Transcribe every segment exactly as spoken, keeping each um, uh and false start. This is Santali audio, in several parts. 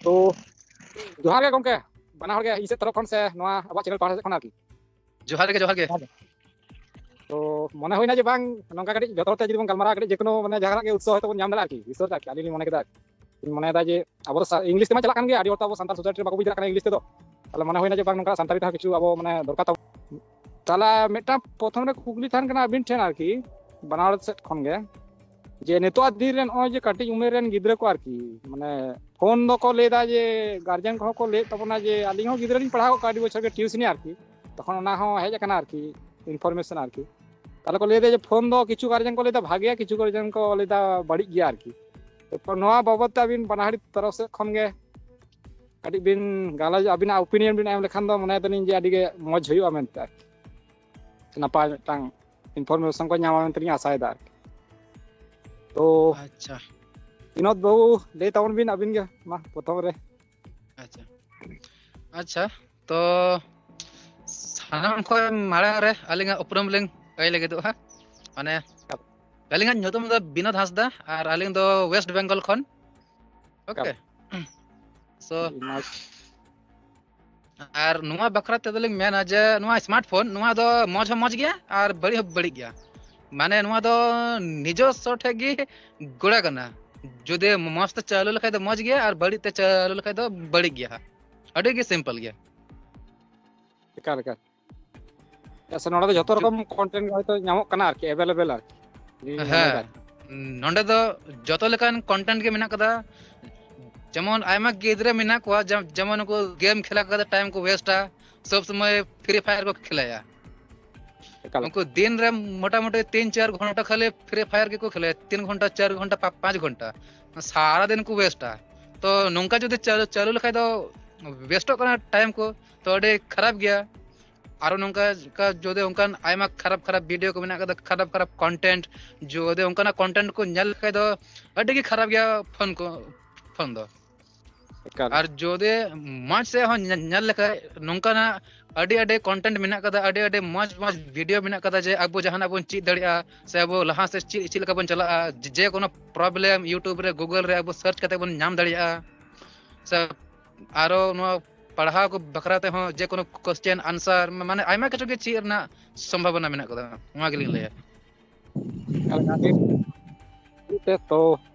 ᱛᱚ ᱡᱚᱦᱟᱨ ᱜᱮ ᱜᱚᱢᱠᱮ, ᱵᱟᱱᱟ ᱦᱚᱲ ᱜᱮ ᱤᱧ ᱥᱮᱫ ᱛᱚᱨᱚᱯ ᱠᱷᱚᱱ ᱥᱮ ᱱᱚᱣᱟ ᱟᱵᱚᱣᱟᱜ ᱪᱮᱱᱮᱞ ᱯᱟᱦᱴᱟ ᱥᱮᱫ ᱠᱷᱚᱱ ᱟᱨᱠᱤ᱾ ᱡᱚᱦᱟᱨ ᱜᱮ, ᱡᱚᱦᱟᱨ ᱜᱮ᱾ ᱛᱚ ᱢᱚᱱᱮ ᱦᱩᱭᱱᱟ ᱡᱮ ᱵᱟᱝ ᱱᱚᱝᱠᱟ ᱠᱟᱹᱴᱤᱡ ᱡᱚᱛᱚ ᱦᱚᱲ ᱛᱮ ᱡᱩᱫᱤ ᱵᱚᱱ ᱜᱟᱞᱢᱟᱨᱟᱣᱟ, ᱠᱟᱹᱴᱤᱡ ᱡᱮᱠᱳᱱᱳ ᱢᱟᱱᱮ ᱡᱟᱦᱟᱱᱟᱜ ᱜᱮ ᱩᱛᱥᱟᱦᱚ ᱦᱚᱭᱛᱳ ᱵᱚᱱ ᱧᱟᱢ ᱫᱟᱲᱮᱭᱟᱜᱼᱟ ᱟᱨᱠᱤ, ᱵᱤᱥᱚᱭ ᱨᱮ ᱟᱨᱠᱤ᱾ ᱟᱹᱞᱤᱧ ᱞᱤᱧ ᱢᱚᱱᱮ ᱠᱮᱫᱟ ᱟᱨᱠᱤ᱾ ᱤᱧ ᱢᱚᱱᱮᱭᱮᱫᱟ ᱡᱮ ᱟᱵᱚ ᱫᱚ ᱥᱟ- ᱤᱝᱞᱤᱥ ᱛᱮᱢᱟ ᱪᱟᱞᱟᱜ ᱠᱟᱱ ᱜᱮᱭᱟ, ᱟᱹᱰᱤ ᱦᱚᱲ ᱛᱚ ᱟᱵᱚ ᱥᱟᱱᱛᱟᱲ ᱥᱳᱥᱟᱭᱴᱤ ᱨᱮ ᱵᱟᱠᱚ ᱵᱩᱡᱽ ᱫᱟᱲᱮᱭᱟᱜ ᱠᱟᱱᱟ ᱤᱝᱞᱤᱥ ᱛᱮᱫᱚ᱾ ᱛᱟᱦᱚᱞᱮ ᱢᱚᱱᱮ ᱦᱩᱭᱱᱟ ᱡᱮ ᱵᱟᱝ ᱱᱚᱝᱠᱟ ᱥᱟᱱᱛᱟᱲᱤ ᱛᱮᱦᱚᱸ ᱠᱤᱪᱷᱩ ᱟᱵᱚ ᱢᱟᱱᱮ ᱫᱚᱨᱠᱟᱨ ᱛᱟᱵᱚᱱ᱾ ᱛᱟᱦᱚᱞᱮ ᱢᱤᱫᱴᱟᱝ ᱯᱨᱚᱛᱷᱚᱢ ᱨᱮ ᱠᱩᱠᱞᱤ ᱛᱟᱦᱮᱱ ᱠᱟᱱᱟ ᱟᱹᱵᱤᱱ ᱴᱷᱮᱱ ᱟᱨᱠᱤ, ᱵᱟᱱᱟ ᱦᱚᱲ ᱥᱮᱫ ᱠᱷᱚᱱ ᱜᱮ, ᱡᱮ ᱱᱤᱛᱚᱜᱟᱜ ᱫᱤᱱ ᱨᱮ ᱱᱚᱜᱼᱚᱭ ᱡᱮ ᱠᱟᱹᱴᱤᱡ ᱩᱢᱮᱨ ᱨᱮᱱ ᱜᱤᱫᱽᱨᱟᱹ ᱠᱚ ᱟᱨᱠᱤ, ᱢᱟᱱᱮ ᱯᱷᱳᱱ ᱫᱚᱠᱚ ᱞᱟᱹᱭᱫᱟ ᱡᱮ ᱜᱟᱨᱡᱮᱱ ᱠᱚᱦᱚᱸ ᱠᱚ ᱞᱟᱹᱭᱮᱫ ᱛᱟᱵᱚᱱᱟ ᱡᱮ ᱟᱹᱞᱤᱧ ᱦᱚᱸ ᱜᱤᱫᱽᱨᱟᱹ ᱞᱤᱧ ᱯᱟᱲᱦᱟᱣ ᱠᱚᱣᱟ ᱟᱹᱰᱤ ᱵᱚᱪᱷᱚᱨ ᱜᱮ ᱴᱤᱭᱩᱥᱤᱱᱤ ᱟᱨᱠᱤ, ᱛᱚᱠᱷᱚᱱ ᱚᱱᱟ ᱦᱚᱸ ᱦᱮᱡ ᱟᱠᱟᱱᱟ ᱟᱨᱠᱤ ᱤᱱᱯᱷᱚᱨᱢᱮᱥᱚᱱ ᱟᱨᱠᱤ᱾ ᱛᱟᱦᱚᱞᱮ ᱠᱚ ᱞᱟᱹᱭᱫᱟ ᱡᱮ ᱯᱷᱳᱱ ᱫᱚ ᱠᱤᱪᱷᱩ ᱜᱟᱨᱡᱮᱱ ᱠᱚ ᱞᱟᱹᱭᱫᱟ ᱵᱷᱟᱜᱮᱭᱟ, ᱠᱤᱪᱷᱩ ᱜᱟᱨᱡᱮᱱ ᱠᱚ ᱞᱟᱹᱭᱫᱟ ᱵᱟᱹᱲᱤᱡ ᱜᱮᱭᱟ ᱟᱨᱠᱤ᱾ ᱮᱨᱯᱚᱨ ᱱᱚᱣᱟ ᱵᱟᱵᱚᱫ ᱛᱮ ᱟᱹᱵᱤᱱ ᱵᱟᱱᱟ ᱦᱚᱲ ᱛᱚᱨᱚᱯ ᱥᱮᱫ ᱠᱷᱚᱱ ᱜᱮ ᱠᱟᱹᱴᱤᱡ ᱵᱤᱱ ᱜᱟᱞᱚᱪ, ᱟᱹᱵᱤᱱᱟᱜ ᱚᱯᱤᱱᱤᱭᱚᱱ ᱵᱤᱱ ᱮᱢ ᱞᱮᱠᱷᱟᱱ ᱫᱚ ᱢᱚᱱᱮ ᱫᱟᱞᱤᱧ ᱡᱮ ᱟᱹᱰᱤ ᱜᱮ ᱢᱚᱡᱽ ᱦᱩᱭᱩᱜᱼᱟ ᱢᱮᱱᱛᱮ ᱟᱨᱠᱤ᱾ ᱱᱟᱯᱟᱭ ᱢᱤᱫᱴᱟᱝ ᱤᱱᱯᱷᱚᱨᱢᱮᱥᱚᱱ ᱠᱚ ᱧᱟᱢᱟ ᱢᱮᱱᱛᱮ ᱞᱤᱧ ᱟᱥᱟᱭᱮᱫᱟ ᱟᱨᱠᱤ᱾ ᱛᱚ ᱟᱪᱪᱷᱟ, ᱵᱤᱱᱳᱫ ᱵᱟᱹᱵᱩ, ᱞᱟᱹᱭ ᱛᱟᱵᱚᱱ ᱵᱤᱱ ᱟᱹᱵᱤᱱ ᱜᱮ ᱢᱟ ᱯᱨᱚᱛᱷᱚᱢ ᱨᱮ᱾ ᱟᱪᱪᱷᱟ, ᱟᱪᱪᱷᱟ᱾ ᱛᱚ ᱥᱟᱱᱟᱢ ᱠᱷᱚᱱ ᱢᱟᱲᱟᱝ ᱨᱮ ᱟᱹᱞᱤᱧᱟᱜ ᱩᱯᱨᱩᱢ ᱞᱤᱧ ᱞᱟᱹᱭ ᱞᱟᱹᱜᱤᱫᱚᱜᱼᱟ᱾ ᱢᱟᱱᱮ ᱟᱹᱞᱤᱧᱟᱜ ᱧᱩᱛᱩᱢ ᱫᱚ ᱵᱤᱱᱳᱫ ᱦᱟᱸᱥᱫᱟ ᱟᱨ ᱟᱹᱞᱤᱧ ᱫᱚ ᱳᱭᱮᱥᱴ ᱵᱮᱝᱜᱚᱞ ᱠᱷᱚᱱ᱾ ᱳᱠᱮ᱾ ᱥᱳ ᱟᱹᱰᱤ ᱢᱚᱡᱽ᱾ ᱟᱨ ᱱᱚᱣᱟ ᱵᱟᱠᱷᱨᱟ ᱛᱮᱫᱚ ᱞᱤᱧ ᱢᱮᱱᱟ ᱡᱮ ᱱᱚᱣᱟ ᱥᱢᱟᱨᱴ ᱯᱷᱳᱱ, ᱱᱚᱣᱟ ᱫᱚ ᱢᱚᱡᱽ ᱦᱚᱸ ᱢᱚᱡᱽ ᱜᱮᱭᱟ ᱟᱨ ᱵᱟᱹᱲᱤᱡ ᱦᱚᱸ ᱵᱟᱹᱲᱤᱡ ᱜᱮᱭᱟ᱾ ᱢᱟᱱᱮ ᱱᱚᱣᱟ ᱫᱚ ᱱᱤᱡᱚᱥᱥᱚ ᱴᱷᱮᱡ ᱜᱮ ᱜᱚᱲᱟ ᱠᱟᱱᱟ᱾ ᱡᱩᱫᱤ ᱢᱚᱡᱽ ᱛᱮ ᱪᱟᱹᱞᱩ ᱞᱮᱠᱷᱟᱡ ᱫᱚ ᱢᱚᱡᱽ ᱜᱮᱭᱟ ᱟᱨ ᱵᱟᱹᱲᱤᱡ ᱛᱮ ᱪᱟᱹᱞᱩ ᱞᱮᱠᱷᱟᱡ ᱫᱚ ᱵᱟᱹᱲᱤᱡ ᱜᱮᱭᱟ ᱦᱟᱸᱜ᱾ ᱟᱹᱰᱤ ᱜᱮ ᱥᱤᱢᱯᱚᱞ ᱜᱮᱭᱟ᱾ ᱮᱠᱟᱞ ᱮᱠᱟᱞ᱾ ᱪᱮᱫᱟᱜ ᱥᱮ ᱱᱚᱰᱮ ᱫᱚ ᱡᱚᱛᱚ ᱡᱩ- ᱨᱚᱠᱚᱢ ᱠᱚᱱᱴᱮᱱᱴ ᱜᱮ ᱦᱚᱭᱛᱳ ᱧᱟᱢᱚᱜ ᱠᱟᱱᱟ ᱟᱨᱠᱤ, ᱮᱵᱮᱞᱮᱵᱮᱞ ᱟᱨᱠᱤ᱾ ᱤᱧ ᱢᱚᱱᱮᱭᱮᱫᱟ ᱦᱮᱸ, ᱱᱚᱰᱮ ᱫᱚ ᱡᱚᱛᱚ ᱞᱮᱠᱟᱱ ᱠᱚᱱᱴᱮᱱᱴ ᱜᱮ ᱢᱮᱱᱟᱜ ᱠᱟᱫᱟ᱾ ᱡᱮᱢᱚᱱ ᱟᱭᱢᱟ ᱜᱤᱫᱽᱨᱟᱹ ᱢᱮᱱᱟᱜ ᱠᱚᱣᱟ ᱡᱮ- ᱡᱮᱢᱚᱱ ᱩᱱᱠᱩ ᱜᱮᱢ ᱠᱷᱮᱞᱟ ᱠᱟᱛᱮ ᱴᱟᱭᱤᱢ ᱠᱚ ᱣᱮᱥᱴᱟ, ᱥᱚᱵ ᱥᱚᱢᱚᱭ ᱯᱷᱨᱤ ᱯᱷᱟᱭᱟᱨ ᱠᱚ ᱠᱷᱮᱞᱟᱭᱟ᱾ ᱮᱠᱟᱞ᱾ ᱩᱱᱠᱩ ᱫᱤᱱ ᱨᱮ ᱢᱚᱴᱟᱢᱩᱴᱤ ᱛᱤᱱ ᱪᱟᱨ ᱜᱷᱚᱱᱴᱟ ᱠᱷᱟᱹᱞᱤ ᱯᱷᱨᱤ ᱯᱷᱟᱭᱟᱨ ᱜᱮᱠᱚ ᱠᱷᱮᱞᱟᱭᱟ, ᱛᱤᱱ ᱜᱷᱚᱱᱴᱟ, ᱪᱟᱨ ᱜᱷᱚᱱᱴᱟ, ᱯᱟ- ᱯᱟᱸᱪ ᱜᱷᱚᱱᱴᱟ, ᱥᱟᱨᱟ ᱫᱤᱱ ᱠᱚ ᱣᱮᱥᱴᱟ᱾ ᱛᱚ ᱱᱚᱝᱠᱟ ᱡᱩᱫᱤ ᱪᱟᱹᱞᱩ, ᱪᱟᱹᱞᱩ ᱞᱮᱠᱷᱟᱡ ᱫᱚ ᱣᱮᱥᱴᱚᱜ ᱠᱟᱱᱟ ᱴᱟᱭᱤᱢ ᱠᱚ, ᱛᱚ ᱟᱹᱰᱤ ᱠᱷᱟᱨᱟᱯ ᱜᱮᱭᱟ᱾ ᱟᱨᱚ ᱱᱚᱝᱠᱟ ᱠᱟ- ᱡᱩᱫᱤ ᱚᱱᱠᱟᱱ ᱟᱭᱢᱟ ᱠᱷᱟᱨᱟᱯ ᱠᱷᱟᱨᱟᱯ ᱵᱷᱤᱰᱤᱭᱳ ᱠᱚ ᱢᱮᱱᱟᱜ ᱠᱟᱫᱟ, ᱠᱷᱟᱨᱟᱯ ᱠᱷᱟᱨᱟᱯ ᱠᱚᱱᱴᱮᱱᱴ, ᱡᱩᱫᱤ ᱚᱱᱠᱟᱱᱟᱜ ᱠᱚᱱᱴᱮᱱᱴ ᱠᱚ ᱧᱮᱞ ᱞᱮᱠᱷᱟᱡ ᱫᱚ ᱟᱹᱰᱤ ᱜᱮ ᱠᱷᱟᱨᱟᱯ ᱜᱮᱭᱟ ᱯᱷᱳᱱ ᱠᱚ, ᱯᱷᱳᱱ ᱫᱚ᱾ ᱮᱠᱟᱞ᱾ ᱟᱨ ᱡᱩᱫᱤ ᱢᱚᱡᱽ ᱥᱮᱫ ᱦᱚᱸ ᱧᱮ- ᱧᱮᱞ ᱞᱮᱠᱷᱟᱡ ᱱᱚᱝᱠᱟᱱᱟᱜ ᱟᱹᱰᱤ ᱟᱹᱰᱤ ᱠᱚᱱᱴᱮᱱᱴ ᱢᱮᱱᱟᱜ ᱠᱟᱫᱟ, ᱟᱹᱰᱤ ᱟᱹᱰᱤ ᱢᱚᱡᱽ ᱢᱚᱡᱽ ᱵᱷᱤᱰᱤᱭᱳ ᱢᱮᱱᱟᱜ ᱠᱟᱫᱟ, ᱡᱮ ᱟᱵᱚ ᱡᱟᱦᱟᱱᱟᱜ ᱵᱚᱱ ᱪᱮᱫ ᱫᱟᱲᱮᱭᱟᱜᱼᱟ ᱥᱮ ᱟᱵᱚ ᱞᱟᱦᱟ ᱥᱮᱫ ᱪᱮᱫ, ᱪᱮᱫ ᱞᱮᱠᱟ ᱵᱚᱱ ᱪᱟᱞᱟᱜᱼᱟ, ᱡᱮ- ᱡᱮᱠᱳᱱᱳ ᱯᱨᱚᱵᱞᱮᱢ YouTube ᱨᱮ, Google ᱨᱮ ᱟᱵᱚ ᱥᱟᱨᱪ ᱠᱟᱛᱮ ᱵᱚᱱ ᱧᱟᱢ ᱫᱟᱲᱮᱭᱟᱜᱼᱟ᱾ ᱥᱮ ᱟᱨᱚ ᱱᱚᱣᱟ ᱯᱟᱲᱦᱟᱣ ᱠᱚ ᱵᱟᱠᱷᱨᱟ ᱛᱮᱦᱚᱸ ᱡᱮ ᱠᱳᱱᱳ question answer, ᱢᱟᱱᱮ ᱟᱭᱢᱟ ᱠᱤᱪᱷᱩ ᱜᱮ ᱪᱮᱫ ᱨᱮᱱᱟᱜ ᱥᱚᱢᱵᱷᱟᱵᱚᱱᱟ ᱢᱮᱱᱟᱜ ᱠᱟᱫᱟ, ᱱᱚᱣᱟ ᱜᱮᱞᱤᱧ ᱞᱟᱹᱭᱟ᱾ ᱛᱚ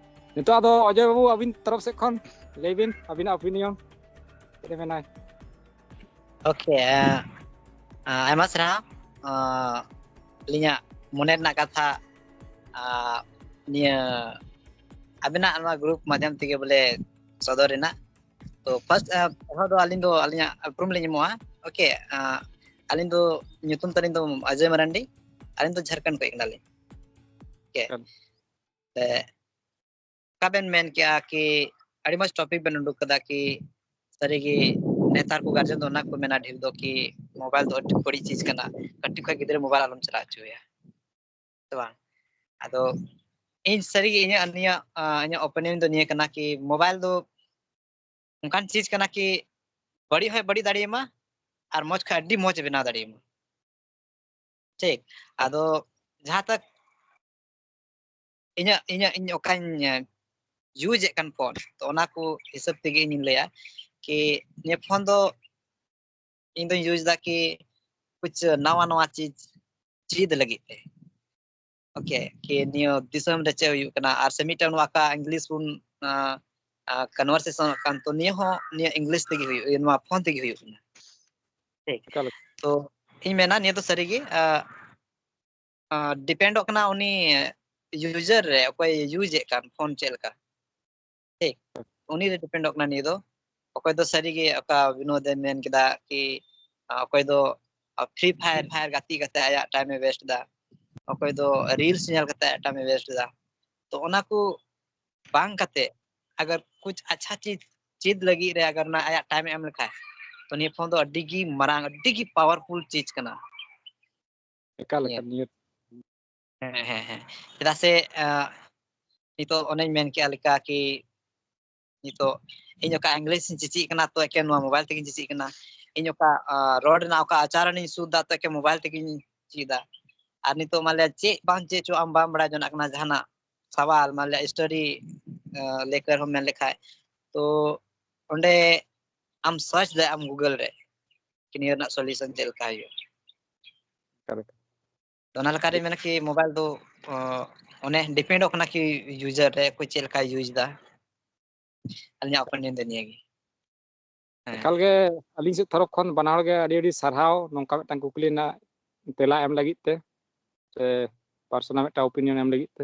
ᱱᱤᱛᱚᱜ ᱟᱫᱚ ᱚᱡᱚᱭ ᱵᱟᱹᱵᱩ, ᱟᱹᱵᱤᱱ ᱛᱚᱨᱚᱯ ᱥᱮᱫ ᱠᱷᱚᱱ ᱞᱟᱹᱭ ᱵᱤᱱ ᱟᱹᱵᱤᱱᱟᱜ opinion ᱪᱮᱫ ᱮ ᱢᱮᱱᱟᱭ? ᱳᱠᱮ, ᱟᱭᱢᱟ ᱥᱟᱨᱦᱟᱣ᱾ ᱟᱸ, ᱟᱹᱞᱤᱧᱟᱜ ᱢᱚᱱᱮ ᱨᱮᱱᱟᱜ ᱠᱟᱛᱷᱟ, ᱟᱸ, ᱱᱤᱭᱟᱹ ᱟᱵᱤᱱᱟᱜ ᱱᱚᱣᱟ group ᱢᱟᱫᱷᱭᱚᱢ ᱛᱮᱜᱮ ᱵᱚᱞᱮ ᱥᱚᱫᱚᱨ ᱨᱮᱱᱟᱜ᱾ ᱛᱚ first, ᱟᱸ, ᱮᱦᱚᱵ ᱫᱚ ᱟᱹᱞᱤᱧ ᱫᱚ ᱟᱹᱞᱤᱧᱟᱜ ᱩᱯᱨᱩᱢ ᱞᱤᱧ ᱮᱢᱚᱜᱼᱟ᱾ ᱳᱠᱮ, ᱟᱸ, ᱟᱹᱞᱤᱧ ᱫᱚ ᱧᱩᱛᱩᱢ ᱛᱟᱹᱞᱤᱧ ᱫᱚ ᱚᱡᱚᱭ ᱢᱟᱨᱟᱱᱰᱤ, ᱟᱹᱞᱤᱧ ᱫᱚ ᱡᱷᱟᱲᱠᱷᱚᱸᱰ ᱠᱷᱚᱱ ᱠᱟᱱᱟᱞᱤᱧ᱾ ᱳᱠᱮ᱾ ᱛᱮ ᱚᱠᱟ ᱵᱮᱱ ᱢᱮᱱ ᱠᱮᱜᱼᱟ ᱠᱤ ᱟᱹᱰᱤ ᱢᱚᱡᱽ topic ᱵᱮᱱ ᱩᱰᱩᱠ ᱠᱟᱫᱟ ᱠᱤ ᱥᱟᱹᱨᱤᱜᱮ ᱱᱮᱛᱟᱨ ᱠᱚ guardian ᱫᱚ ᱚᱱᱟ ᱠᱚ ᱢᱮᱱᱟ ᱰᱷᱮᱨ ᱫᱚ ᱠᱤ mobile ᱫᱚ ᱟᱹᱰᱤ ᱵᱟᱹᱲᱤᱡ ᱪᱤᱡᱽ ᱠᱟᱱᱟ, ᱠᱟᱹᱴᱤᱡ ᱠᱷᱚᱡ ᱜᱤᱫᱽᱨᱟᱹ mobile ᱟᱞᱚᱢ ᱪᱟᱞᱟᱣ ᱦᱚᱪᱚ ᱟᱭᱟ, ᱥᱮ ᱵᱟᱝ? ᱟᱫᱚ ᱤᱧ ᱥᱟᱹᱨᱤᱜᱮ ᱤᱧᱟᱹᱜ ᱱᱤᱭᱟᱹ, ᱟᱸ, ᱤᱧᱟᱹᱜ opinion ᱫᱚ ᱱᱤᱭᱟᱹ ᱠᱟᱱᱟ ᱠᱤ mobile ᱫᱚ ᱚᱱᱠᱟᱱ ᱪᱤᱡᱽ ᱠᱟᱱᱟ ᱠᱤ ᱵᱟᱹᱲᱤᱡ ᱦᱚᱸᱭ ᱵᱟᱹᱲᱤᱡ ᱫᱟᱲᱮᱭᱟᱢᱟ ᱟᱨ ᱢᱚᱡᱽ ᱠᱷᱚᱡ ᱟᱹᱰᱤ ᱢᱚᱡᱽ ᱮ ᱵᱮᱱᱟᱣ ᱫᱟᱲᱮᱭᱟᱢᱟ᱾ ᱴᱷᱤᱠ᱾ ᱟᱫᱚ ᱡᱟᱦᱟᱸ ᱛᱟᱠ ᱤᱧᱟᱹᱜ, ᱤᱧᱟᱹᱜ, ᱤᱧ ᱚᱠᱟᱧ use ᱮᱫ ᱠᱟᱱ phone, ᱛᱚ ᱚᱱᱟ ᱠᱚ ᱦᱤᱥᱟᱹᱵ ᱛᱮᱜᱮ ᱤᱧᱤᱧ ᱞᱟᱹᱭᱟ ᱠᱤ ᱱᱤᱭᱟᱹ phone ᱫᱚ ᱤᱧ ᱫᱚᱧ use ᱮᱫᱟ ᱠᱤ ᱠᱩᱪ ᱱᱟᱣᱟ ᱱᱟᱣᱟ ᱪᱤᱡᱽ ᱪᱮᱫ ᱞᱟᱹᱜᱤᱫ ᱛᱮ᱾ ᱳᱠᱮ, ᱠᱤ ᱱᱤᱭᱟᱹ ᱫᱤᱥᱚᱢ ᱨᱮ ᱪᱮᱫ ᱦᱩᱭᱩᱜ ᱠᱟᱱᱟ, ᱟᱨ ᱥᱮ ᱢᱤᱫᱴᱟᱝ ᱱᱚᱣᱟ ᱚᱠᱟ English ᱵᱚᱱ, ᱟᱸ, ᱟᱸ, conversation ᱠᱟᱱ, ᱛᱚ ᱱᱤᱭᱟᱹ ᱦᱚᱸ ᱱᱤᱭᱟᱹ English ᱛᱮᱜᱮ ᱦᱩᱭᱩᱜ, ᱤᱭᱟᱹ, ᱱᱚᱣᱟ phone ᱛᱮᱜᱮ ᱦᱩᱭᱩᱜ ᱠᱟᱱᱟ᱾ ᱴᱷᱤᱠ᱾ ᱮᱠᱟᱞ᱾ ᱛᱚ ᱤᱧ ᱢᱮᱱᱟ ᱱᱤᱭᱟᱹ ᱫᱚ ᱥᱟᱹᱨᱤᱜᱮ, ᱟᱸ, ᱟᱸ, depend ᱚᱜ ᱠᱟᱱᱟ ᱩᱱᱤ user ᱨᱮ, ᱚᱠᱚᱭ use ᱮᱫ ᱠᱟᱱ phone ᱪᱮᱫ ᱞᱮᱠᱟ᱾ ᱴᱷᱤᱠ᱾ ᱩᱱᱤ ᱨᱮ depend ᱚᱜ ᱠᱟᱱᱟ ᱱᱤᱭᱟᱹ ᱫᱚ᱾ ᱚᱠᱚᱭ ᱫᱚ ᱥᱟᱹᱨᱤᱜᱮ ᱚᱠᱟ ᱵᱤᱱᱳᱫ ᱮ ᱢᱮᱱ ᱠᱮᱫᱟ ᱠᱤ, ᱟᱸ, ᱚᱠᱚᱭ ᱫᱚ, ᱟᱸ, Free Fire, Fire ᱜᱟᱛᱮ ᱠᱟᱛᱮ ᱟᱭᱟᱜ time ᱮ waste ᱮᱫᱟ, ᱚᱠᱚᱭ ᱫᱚ reels ᱧᱮᱞ ᱠᱟᱛᱮ ᱟᱭᱟᱜ time ᱮ waste ᱮᱫᱟ᱾ ᱛᱚ ᱚᱱᱟ ᱠᱚ ᱵᱟᱝ ᱠᱟᱛᱮ ᱟᱜᱟᱨ ᱠᱩᱪ ᱟᱪᱪᱷᱟ ᱪᱤᱡᱽ ᱪᱮᱫ ᱞᱟᱹᱜᱤᱫ ᱨᱮ ᱟᱜᱟᱨ ᱚᱱᱟ ᱟᱭᱟᱜ time ᱮ ᱮᱢ ᱞᱮᱠᱷᱟᱡ, ᱛᱚ ᱱᱤᱭᱟᱹ phone ᱫᱚ ᱟᱹᱰᱤ ᱜᱮ ᱢᱟᱨᱟᱝ, ᱟᱹᱰᱤ ᱜᱮ powerful ᱪᱤᱡᱽ ᱠᱟᱱᱟ᱾ ᱮᱠᱟᱞ, ᱱᱤᱭᱟᱹ ᱮᱠᱟᱞ, ᱱᱤᱭᱟᱹ ᱦᱮᱸ, ᱦᱮᱸ, ᱦᱮᱸ᱾ ᱪᱮᱫᱟᱜ ᱥᱮ, ᱟᱸ, ᱱᱤᱛᱚᱜ ᱚᱱᱮᱧ ᱢᱮᱱ ᱠᱮᱜᱼᱟ ᱞᱮᱠᱟ ᱠᱤ ᱱᱤᱛᱚᱜ ᱤᱧ ᱚᱠᱟ English ᱤᱧ ᱪᱮᱪᱮᱫ ᱠᱟᱱᱟ, ᱛᱚ ᱮᱠᱮᱱ ᱱᱚᱣᱟ mobile ᱛᱮᱜᱮᱧ ᱪᱮᱪᱮᱫ ᱠᱟᱱᱟ᱾ ᱤᱧ ᱚᱠᱟ, ᱟᱸ, ᱨᱚᱲ ᱨᱮᱱᱟᱜ ᱚᱠᱟ ᱟᱪᱟᱨᱚᱱ ᱤᱧ ᱥᱩᱫ ᱫᱟ, ᱛᱚ ᱮᱠᱮᱱ mobile ᱛᱮᱜᱮᱧ ᱪᱮᱫ ᱫᱟ᱾ ᱟᱨ ᱱᱤᱛᱚᱜ ᱢᱟᱱᱞᱤᱭᱟ ᱪᱮᱫ ᱵᱟᱝ ᱪᱮᱫ ᱪᱚ ᱟᱢ ᱵᱟᱢ ᱵᱟᱲᱟᱭ ᱡᱚᱱᱟᱜ ᱠᱟᱱᱟ, ᱡᱟᱦᱟᱱᱟᱜ ᱥᱟᱣᱟᱞ, ᱢᱟᱱᱞᱤᱭᱟ study, ᱟᱸ, ᱞᱮᱠᱟᱨ ᱦᱚᱸ ᱢᱮᱱ ᱞᱮᱠᱷᱟᱡ, ᱛᱚ ᱚᱸᱰᱮ ᱟᱢ ᱥᱟᱨᱪ ᱫᱟᱲᱮᱭᱟᱜ ᱟᱢ ᱜᱩᱜᱚᱞ ᱨᱮ ᱠᱤ ᱱᱤᱭᱟᱹ ᱨᱮᱱᱟᱜ ᱥᱚᱞᱤᱭᱩᱥᱚᱱ ᱪᱮᱫ ᱞᱮᱠᱟ ᱦᱩᱭᱩᱜᱼᱟ᱾ Correct. ᱛᱚ ᱚᱱᱟ ᱞᱮᱠᱟᱨᱮ ᱢᱮᱱᱟ ᱠᱤ ᱢᱳᱵᱟᱭᱤᱞ ᱫᱚ ᱚ, ᱚᱱᱮ ᱰᱤᱯᱮᱱᱰᱚᱜ ᱠᱟᱱᱟ ᱠᱤ ᱤᱭᱩᱡᱟᱨ ᱨᱮ, ᱚᱠᱚᱭ ᱪᱮᱫ ᱞᱮᱠᱟᱭ ᱤᱭᱩᱡᱽ ᱮᱫᱟ᱾ ᱟᱹᱞᱤᱧᱟᱜ ᱚᱯᱤᱱᱤᱭᱚᱱ ᱫᱚ ᱱᱤᱭᱟᱹ ᱜᱮ᱾ ᱦᱮᱸ᱾ ᱮᱠᱟᱞ ᱜᱮ ᱟᱹᱞᱤᱧ ᱥᱮᱫ ᱛᱚᱨᱚᱯ ᱠᱷᱚᱱ ᱵᱟᱱᱟ ᱦᱚᱲ ᱜᱮ ᱟᱹᱰᱤ ᱟᱹᱰᱤ ᱥᱟᱨᱦᱟᱣ ᱱᱚᱝᱠᱟ ᱢᱤᱫᱴᱟᱝ ᱠᱩᱠᱞᱤ ᱨᱮᱱᱟᱜ ᱛᱮᱞᱟ ᱮᱢ ᱞᱟᱹᱜᱤᱫ ᱛᱮ, ᱥᱮ ᱯᱟᱨᱥᱚᱱᱟᱞ ᱢᱤᱫᱴᱟᱝ ᱚᱯᱤᱱᱤᱭᱚᱱ ᱮᱢ ᱞᱟᱹᱜᱤᱫ ᱛᱮ᱾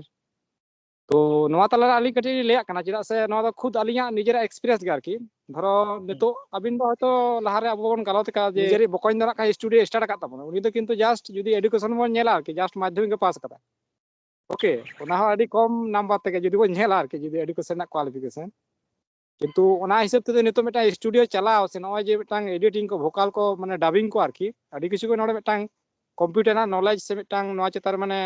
ᱛᱚ ᱱᱚᱣᱟ ᱛᱟᱞᱟᱨᱮ ᱟᱹᱞᱤᱧ ᱠᱟᱹᱴᱤᱡ ᱞᱤᱧ ᱞᱟᱹᱭᱟᱜ ᱠᱟᱱᱟ, ᱪᱮᱫᱟᱜ ᱥᱮ ᱱᱚᱣᱟ ᱫᱚ ᱠᱷᱩᱫ ᱟᱹᱞᱤᱧᱟᱜ ᱱᱤᱡᱮᱨᱟᱜ ᱮᱠᱥᱯᱤᱨᱤᱭᱮᱱᱥ ᱜᱮ ᱟᱨᱠᱤ᱾ ᱫᱷᱚᱨᱚ ᱱᱤᱛᱚᱜ ᱟᱹᱵᱤᱱ ᱫᱚ ᱦᱚᱭᱛᱚ ᱞᱟᱦᱟᱨᱮ ᱟᱵᱚ ᱵᱚᱱ ᱜᱟᱞᱚᱪ ᱟᱠᱟᱫ ᱡᱮ ᱱᱤᱡᱮᱨᱤᱡ ᱵᱚᱠᱚᱧ ᱫᱚ ᱱᱟᱜ ᱠᱷᱟᱱ ᱥᱴᱩᱰᱤᱭᱳ ᱥᱴᱟᱨᱴ ᱟᱠᱟᱫ ᱛᱟᱵᱚᱱᱟ, ᱩᱱᱤ ᱫᱚ ᱠᱤᱱᱛᱩ ᱡᱟᱥᱴ ᱡᱩᱫᱤ ᱮᱰᱩᱠᱮᱥᱚᱱ ᱵᱚᱱ ᱧᱮᱞᱟ ᱟᱨᱠᱤ, ᱡᱟᱥᱴ ᱢᱟᱫᱽᱫᱷᱚᱢᱤᱠ ᱜᱮ ᱯᱟᱥ ᱟᱠᱟᱫᱟ᱾ ᱳᱠᱮ, ᱚᱱᱟ ᱦᱚᱸ ᱟᱹᱰᱤ ᱠᱚᱢ ᱱᱟᱢᱵᱟᱨ ᱛᱮᱜᱮ ᱡᱩᱫᱤ ᱵᱚᱱ ᱧᱮᱞᱟ ᱟᱨᱠᱤ, ᱡᱩᱫᱤ ᱮᱰᱩᱠᱮᱥᱚᱱ ᱨᱮᱱᱟᱜ ᱠᱳᱣᱟᱞᱤᱯᱷᱤᱠᱮᱥᱚᱱ᱾ ᱠᱤᱱᱛᱩ ᱚᱱᱟ ᱦᱤᱥᱟᱹᱵ ᱛᱮᱫᱚ ᱱᱤᱛᱚᱜ ᱢᱤᱫᱴᱟᱝ ᱥᱴᱩᱰᱤᱭᱳ ᱪᱟᱞᱟᱣ ᱥᱮ ᱱᱚᱜᱼᱚᱭ ᱡᱮ ᱢᱤᱫᱴᱟᱝ ᱮᱰᱤᱴᱤᱝ ᱠᱚ, ᱵᱷᱳᱠᱟᱞ ᱠᱚ, ᱢᱟᱱᱮ ᱰᱟᱵᱤᱝ ᱠᱚ ᱟᱨᱠᱤ, ᱟᱹᱰᱤ ᱠᱤᱪᱷᱩ ᱜᱮ ᱱᱚᱰᱮ ᱢᱤᱫᱴᱟᱝ ᱠᱚᱢᱯᱤᱭᱩᱴᱟᱨ ᱨᱮᱱᱟᱜ ᱱᱚᱞᱮᱡᱽ ᱥᱮ ᱢᱤᱫᱴᱟᱝ ᱱᱚᱣᱟ ᱪᱮᱛᱟᱱ ᱨᱮ ᱢᱟᱱᱮ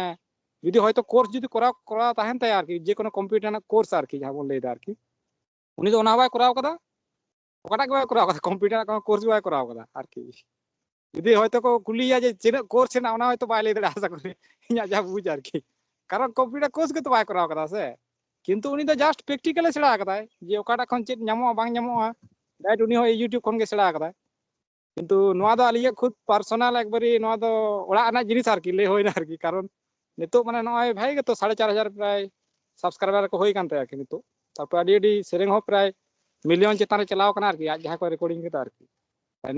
ᱡᱩᱫᱤ ᱦᱚᱭᱛᱳ ᱠᱳᱨᱥ ᱡᱩᱫᱤ ᱠᱚᱨᱟᱣ, ᱠᱚᱨᱟᱣ ᱛᱟᱦᱮᱱ ᱛᱟᱭᱟ ᱟᱨᱠᱤ, ᱡᱮ ᱠᱳᱱᱳ ᱠᱚᱢᱯᱤᱭᱩᱴᱟᱨ ᱨᱮᱱᱟᱜ ᱠᱳᱨᱥ ᱟᱨᱠᱤ, ᱡᱟᱦᱟᱸ ᱵᱚᱱ ᱞᱟᱹᱭᱫᱟ ᱟᱨᱠᱤ, ᱩᱱᱤ ᱫᱚ ᱚᱱᱟ ᱦᱚᱸ ᱵᱟᱭ ᱠᱚᱨᱟᱣ ᱠᱟᱫᱟ, ᱚᱠᱟᱴᱟᱜ ᱜᱮ ᱵᱟᱭ ᱠᱚᱨᱟᱣ ᱠᱟᱫᱟ, ᱠᱚᱢᱯᱤᱭᱩᱴᱟᱨ ᱨᱮᱱᱟᱜ ᱠᱳᱱᱳ ᱠᱳᱨᱥ ᱜᱮ ᱵᱟᱭ ᱠᱚᱨᱟᱣ ᱠᱟᱫᱟ ᱟᱨᱠᱤ᱾ ᱡᱩᱫᱤ ᱦᱚᱭᱛᱳ ᱠᱚ ᱠᱩᱞᱤᱭᱮᱭᱟ ᱡᱮ ᱛᱤᱱᱟᱹᱜ ᱠᱳᱨᱥ ᱦᱮᱱᱟᱜᱼᱟ, ᱚᱱᱟ ᱦᱚᱭᱛᱳ ᱵᱟᱭ ᱞᱟᱹᱭ ᱫᱟᱲᱮᱭᱟᱜᱼᱟ, ᱟᱥᱟ ᱠᱚᱨᱮ, ᱤᱧᱟᱹᱜ ᱡᱟ ᱵᱩᱡᱽ ᱟᱨᱠᱤ, ᱠᱟᱨᱚᱱ ᱠᱚᱢᱯᱤᱭᱩᱴᱟᱨ ᱠᱳᱨᱥ ᱜᱮᱛᱚ ᱵᱟᱭ ᱠᱚᱨᱟᱣ ᱠᱟᱫᱟ ᱥᱮ᱾ ᱠᱤᱱᱛᱩ ᱩᱱᱤ ᱫᱚ ᱡᱟᱥᱴ ᱯᱨᱮᱠᱴᱤᱠᱟᱞᱮ ᱥᱮᱬᱟ ᱠᱟᱫᱟᱭ ᱡᱮ ᱚᱠᱟᱴᱟᱜ ᱠᱷᱚᱱ ᱪᱮᱫ ᱧᱟᱢᱚᱜᱼᱟ ᱵᱟᱝ ᱧᱟᱢᱚᱜᱼᱟ, ᱰᱟᱭᱨᱮᱠᱴ ᱩᱱᱤ ᱦᱚᱸ ᱤᱭᱩᱴᱤᱭᱩᱵᱽ ᱠᱷᱚᱱ ᱜᱮ ᱥᱮᱬᱟ ᱠᱟᱫᱟᱭ᱾ ᱠᱤᱱᱛᱩ ᱱᱚᱣᱟ ᱫᱚ ᱟᱹᱞᱤᱧᱟᱜ ᱠᱷᱩᱫ ᱯᱟᱨᱥᱚᱱᱟᱞ ᱮᱠᱵᱟᱨᱮ ᱱᱚᱣᱟ ᱫᱚ ᱚᱲᱟᱜ ᱨᱮᱱᱟᱜ ᱡᱤᱱᱤᱥ ᱟᱨᱠᱤ, ᱞᱟᱹᱭ ᱦᱩᱭᱱᱟ ᱟᱨᱠᱤ, ᱠᱟᱨᱚᱱ ᱱᱤᱛᱚᱜ ᱢᱟᱱᱮ ᱱᱚᱜᱼᱚᱭ ᱵᱷᱟᱜᱮ ᱜᱮᱛᱚ ᱥᱟᱲᱮ ᱪᱟᱨ ᱦᱟᱡᱟᱨ ᱯᱨᱟᱭ ᱥᱟᱵᱥᱠᱨᱟᱭᱵᱟᱨ ᱠᱚ ᱦᱩᱭ ᱠᱟᱱ ᱛᱟᱭᱟ ᱟᱨᱠᱤ ᱱᱤᱛᱚᱜ᱾ ᱛᱟᱨᱯᱚᱨ ᱟᱹᱰᱤ ᱟᱹᱰᱤ ᱥᱮᱨᱮᱧ ᱦᱚᱸ ᱯᱨᱟᱭ ᱢᱤᱞᱤᱭᱚᱱ ᱪᱮᱛᱟᱱ ᱨᱮ ᱪᱟᱞᱟᱣ ᱠᱟᱱᱟ ᱟᱨᱠᱤ, ᱟᱡ ᱡᱟᱦᱟᱸ ᱠᱚ ᱨᱮᱠᱚᱨᱰᱤᱝ ᱠᱮᱫᱟ ᱟᱨᱠᱤ᱾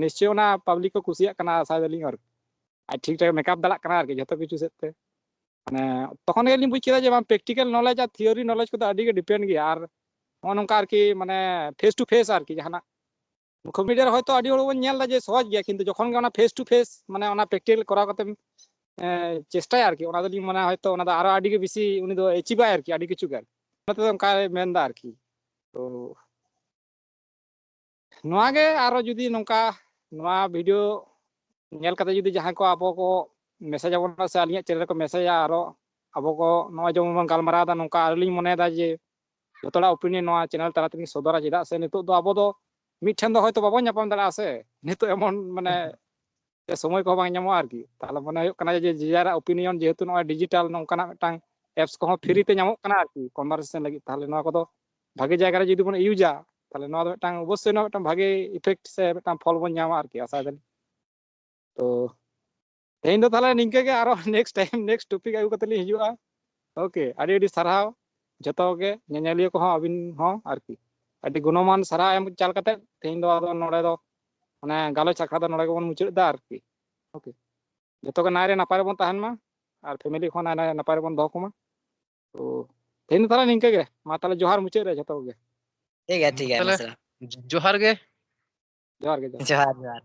ᱱᱤᱥᱪᱚᱭ ᱚᱱᱟ ᱯᱟᱵᱽᱞᱤᱠ ᱠᱚ ᱠᱩᱥᱤᱭᱟᱜ ᱠᱟᱱᱟ ᱟᱥᱟᱭ ᱫᱟᱞᱤᱧ ᱟᱨᱠᱤ᱾ ᱟᱡ ᱴᱷᱤᱠ ᱴᱷᱟᱠ ᱢᱮᱠᱟᱯ ᱫᱟᱲᱮᱭᱟᱜ ᱠᱟᱱᱟ ᱟᱨᱠᱤ ᱡᱷᱚᱛᱚ ᱠᱤᱪᱷᱩ ᱥᱮᱫ ᱛᱮ᱾ ᱢᱟᱱᱮ ᱛᱚᱠᱷᱚᱱ ᱜᱮᱞᱤᱧ ᱵᱩᱡᱽ ᱠᱮᱫᱟ ᱡᱮ ᱵᱟᱝ, ᱯᱨᱮᱠᱴᱤᱠᱟᱞ ᱱᱚᱞᱮᱡᱽ ᱟᱨ ᱛᱷᱤᱭᱳᱨᱤ ᱱᱚᱞᱮᱡᱽ ᱠᱚᱫᱚ ᱟᱹᱰᱤ ᱜᱮ ᱰᱤᱯᱮᱱᱰ ᱜᱮᱭᱟ᱾ ᱟᱨ ᱱᱚᱜᱼᱚ ᱱᱚᱝᱠᱟ ᱟᱨᱠᱤ ᱢᱟᱱᱮ ᱯᱷᱮᱥ ᱴᱩ ᱯᱷᱮᱥ ᱟᱨᱠᱤ, ᱡᱟᱦᱟᱱᱟᱜ ᱢᱩᱠᱷᱚ ᱢᱤᱰᱤᱭᱟ ᱨᱮ ᱦᱚᱭᱛᱳ ᱟᱹᱰᱤ ᱦᱚᱲ ᱵᱚᱱ ᱧᱮᱞ ᱮᱫᱟ ᱡᱮ ᱥᱚᱦᱚᱡᱽ ᱜᱮᱭᱟ, ᱠᱤᱱᱛᱩ ᱡᱚᱠᱷᱚᱱ ᱜᱮ ᱚᱱᱟ ᱯᱷᱮᱥ ᱴᱩ ᱯᱷᱮᱥ ᱢᱟᱱᱮ ᱚᱱᱟ ᱯᱨᱮᱠᱴᱤᱠᱟᱞ ᱠᱚᱨᱟᱣ ᱠᱟᱛᱮᱢ ᱮ, ᱪᱮᱥᱴᱟᱭᱟ ᱟᱨᱠᱤ, ᱚᱱᱟ ᱫᱚᱞᱤᱧ ᱢᱚᱱᱮᱭᱟ ᱦᱚᱭᱛᱳ ᱚᱱᱟ ᱫᱚ ᱟᱨᱚ ᱟᱹᱰᱤ ᱜᱮ ᱵᱮᱥᱤ ᱩᱱᱤ ᱫᱚ ᱮᱪᱤᱵᱟᱭ ᱟᱨᱠᱤ, ᱟᱹᱰᱤ ᱠᱤᱪᱷᱩ ᱜᱮ ᱟᱨᱠᱤ᱾ ᱚᱱᱟ ᱛᱮᱫᱚ ᱚᱱᱠᱟᱭ ᱢᱮᱱᱫᱟ ᱟᱨᱠᱤ᱾ ᱛᱚ ᱱᱚᱣᱟ ᱜᱮ ᱟᱨᱚ ᱡᱩᱫᱤ ᱱᱚᱝᱠᱟ ᱱᱚᱣᱟ ᱵᱷᱤᱰᱤᱭᱳ ᱧᱮᱞ ᱠᱟᱛᱮ ᱡᱩᱫᱤ ᱡᱟᱦᱟᱸᱭ ᱠᱚ ᱟᱵᱚ ᱠᱚ ᱢᱮᱥᱮᱡᱽ ᱟᱵᱚᱱᱟ ᱥᱮ ᱟᱹᱞᱤᱧᱟᱜ ᱪᱮᱱᱮᱞ ᱨᱮᱠᱚ ᱢᱮᱥᱮᱡᱟ, ᱟᱨᱚ ᱟᱵᱚ ᱠᱚ ᱱᱚᱜᱼᱚᱭ ᱡᱮᱢᱚᱱ ᱵᱚᱱ ᱜᱟᱞᱢᱟᱨᱟᱣ ᱮᱫᱟ, ᱱᱚᱝᱠᱟ ᱟᱹᱞᱤᱧ ᱢᱚᱱᱮᱭᱮᱫᱟ ᱡᱮ ᱡᱚᱛᱚ ᱦᱚᱲᱟᱜ ᱚᱯᱤᱱᱤᱭᱚᱱ ᱱᱚᱣᱟ ᱪᱮᱱᱮᱞ ᱛᱟᱞᱟ ᱛᱮᱞᱤᱧ ᱥᱚᱫᱚᱨᱟ, ᱪᱮᱫᱟᱜ ᱥᱮ ᱱᱤᱛᱚᱜ ᱫᱚ ᱟᱵᱚ ᱫᱚ ᱢᱤᱫ ᱴᱷᱮᱱ ᱫᱚ ᱦᱚᱭᱛᱳ ᱵᱟᱵᱚᱱ ᱧᱟᱯᱟᱢ ᱫᱟᱲᱮᱭᱟᱜᱼᱟ ᱥᱮ, ᱱᱤᱛᱚᱜ ᱮᱢᱚᱱ ᱢᱟᱱᱮ ᱥᱮ ᱥᱚᱢᱚᱭ ᱠᱚᱦᱚᱸ ᱵᱟᱝ ᱧᱟᱢᱚᱜᱼᱟ ᱟᱨᱠᱤ᱾ ᱛᱟᱦᱚᱞᱮ ᱢᱚᱱᱮ ᱦᱩᱭᱩᱜ ᱠᱟᱱᱟ ᱡᱮ ᱡᱮ ᱡᱟᱨᱟᱜ ᱚᱯᱤᱱᱤᱭᱚᱱ ᱡᱮᱦᱮᱛᱩ ᱱᱚᱜᱼᱚᱭ ᱰᱤᱡᱤᱴᱟᱞ ᱱᱚᱝᱠᱟᱱᱟᱜ ᱢᱤᱫᱴᱟᱝ ᱮᱯᱥ ᱠᱚᱦᱚᱸ ᱯᱷᱨᱤ ᱛᱮ ᱧᱟᱢᱚᱜ ᱠᱟᱱᱟ ᱟᱨᱠᱤ ᱠᱚᱱᱵᱷᱟᱨᱥᱮᱥᱚᱱ ᱞᱟᱹᱜᱤᱫ, ᱛᱟᱦᱚᱞᱮ ᱱᱚᱣᱟ ᱠᱚᱫᱚ ᱵᱷᱟᱜᱮ ᱡᱟᱭᱜᱟ ᱨᱮ ᱡᱩᱫᱤ ᱵᱚᱱ ᱤᱭᱩᱡᱟ, ᱛᱟᱦᱞᱮ ᱱᱚᱣᱟ ᱫᱚ ᱢᱤᱫᱴᱟᱝ ᱚᱵᱚᱥᱥᱳᱭ ᱱᱚᱣᱟ ᱢᱤᱫᱴᱟᱝ ᱵᱷᱟᱜᱮ effect ᱥᱮ ᱢᱤᱫᱴᱟᱝ ᱯᱷᱚᱞ ᱵᱚᱱ ᱧᱟᱢᱟ ᱟᱨᱠᱤ, ᱟᱥᱟᱭ ᱫᱟᱞᱤᱧ᱾ ᱛᱚ ᱛᱮᱦᱮᱧ ᱫᱚ ᱛᱟᱦᱞᱮ ᱱᱤᱝᱠᱟᱹ ᱜᱮ, ᱟᱨᱚ next time next topic ᱟᱹᱜᱩ ᱠᱟᱛᱮ ᱞᱤᱧ ᱦᱤᱡᱩᱜᱼᱟ᱾ ᱳᱠᱮ, ᱟᱹᱰᱤ ᱟᱹᱰᱤ ᱥᱟᱨᱦᱟᱣ ᱡᱷᱚᱛᱚ ᱜᱮ, ᱧᱮᱧᱮᱞᱤᱭᱟᱹ ᱠᱚᱦᱚᱸ, ᱟᱹᱵᱤᱱ ᱦᱚᱸ ᱟᱨᱠᱤ᱾ ᱟᱹᱰᱤ ᱜᱩᱱᱚᱢᱟᱱ ᱥᱟᱨᱦᱟᱣ ᱮᱢ ᱪᱟᱞ ᱠᱟᱛᱮ ᱛᱮᱦᱮᱧ ᱫᱚ ᱟᱫᱚ ᱱᱚᱰᱮ ᱫᱚ ᱢᱟᱱᱮ ᱜᱟᱞᱚᱪ ᱟᱠᱷᱲᱟ ᱫᱚ ᱱᱚᱰᱮ ᱜᱮᱵᱚᱱ ᱢᱩᱪᱟᱹᱫ ᱮᱫᱟ ᱟᱨᱠᱤ᱾ ᱳᱠᱮ, ᱡᱷᱚᱛᱚ ᱜᱮ ᱱᱟᱭ ᱨᱮ ᱱᱟᱯᱟᱭ ᱨᱮᱵᱚᱱ ᱛᱟᱦᱮᱱ ᱢᱟ ᱟᱨ family ᱠᱚᱦᱚᱸ ᱱᱟᱭ ᱨᱮ ᱱᱟᱯᱟᱭ ᱨᱮᱵᱚᱱ ᱫᱚᱦᱚ ᱠᱚᱢᱟ᱾ ᱛᱚ ᱛᱮᱦᱮᱧ ᱫᱚ ᱛᱟᱦᱞᱮ ᱱᱤᱝᱠᱟᱹ ᱜᱮ, ᱢᱟ ᱛᱟᱦᱞᱮ ᱡᱚᱦᱟᱨ ᱢᱩᱪᱟᱹᱫ ᱨᱮ ᱡᱷᱚᱛᱚ ᱠᱚᱜᱮ᱾ ᱴᱷᱤᱠ ᱜᱮᱭᱟ, ᱴᱷᱤᱠ ᱜᱮᱭᱟ, ᱛᱟᱦᱞᱮ ᱢᱟᱥᱮ᱾ ᱡᱚᱦᱟᱨ ᱜᱮ᱾ ᱡᱚᱦᱟᱨ ᱜᱮ, ᱡᱚᱦᱟᱨ᱾ ᱡᱚᱦᱟᱨ, ᱡᱚᱦᱟᱨ᱾